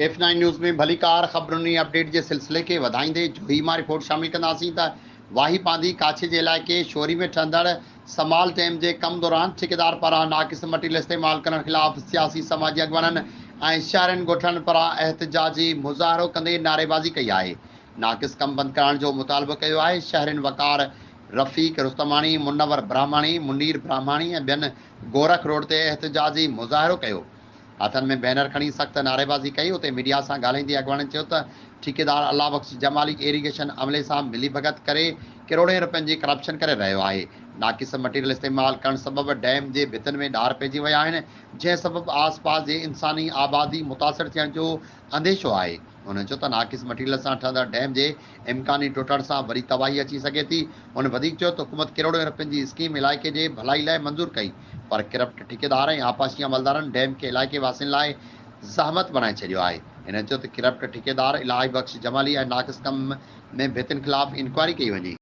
F nine news ۾ ڀليڪار خبرن ۽ update جي سلسلي کي وڌائيندي جوهي مان رپورٽ شامل ڪنداسين ته واهي پانڌي ڪاڇي جي علائقي شوري ۾ ٺهندڙ سمال ڊيم جي ڪم دوران ٺيڪيدار پاران ناقص مٽيريل استعمال ڪرڻ خلاف سياسي سماجي اڳواڻن ۽ شهرين ڳوٺاڻن پاران احتجاجي مظاهرو ڪندي نعريبازي ڪئي آهي ناقص ڪم بند ڪرائڻ جو مطالبو ڪيو آهي شهرين وقار رفيق رستماڻي، منور براهماڻي، منير براهماڻي ۽ ٻين گورک روڊ تي احتجاجي مظاهرو ڪيو. هٿن ۾ بينر کڻي سخت نعريبازي ڪئي، اتي ميڊيا سان ڳالهائيندي اڳواڻن چيو ته ٺيڪيدار الله بخش جمالي ايريگيشن عملي سان ملي ڀڳت ڪري ڪروڙين رپين جي ڪرپشن ڪري رهيو آهي، ناقص مٽيريل استعمال ڪرڻ سبب ڊيم جي ڀتن ۾ ڏار پئجي ويا آهن، جنهن سبب آس پاس جي انساني آبادي متاثر ٿيڻ جو انديشو آهي. هن چيو ته ناقص مٽيريل سان ٺهندڙ ڊيم جي امڪاني ٽٽڻ سان وڏي تباهي اچي سگهي ٿي. هن وڌيڪ چيو ته حڪومت ڪروڙين رپين جي اسڪيم علائقي جي ڀلائي لاء منظور ڪئي پر ڪرپٽ ٺيڪيدار ۽ آبپاشي عملدارن ڊيم کي علائقي واسين لاء زحمت بڻائي ڇڏيو آهي. هن چيو ته ڪرپٽ ٺيڪيدار الاهي بخش جمالي ۽ ناقص ڪم ۾ ڀتين خلاف انڪوائري ڪئي وڃي.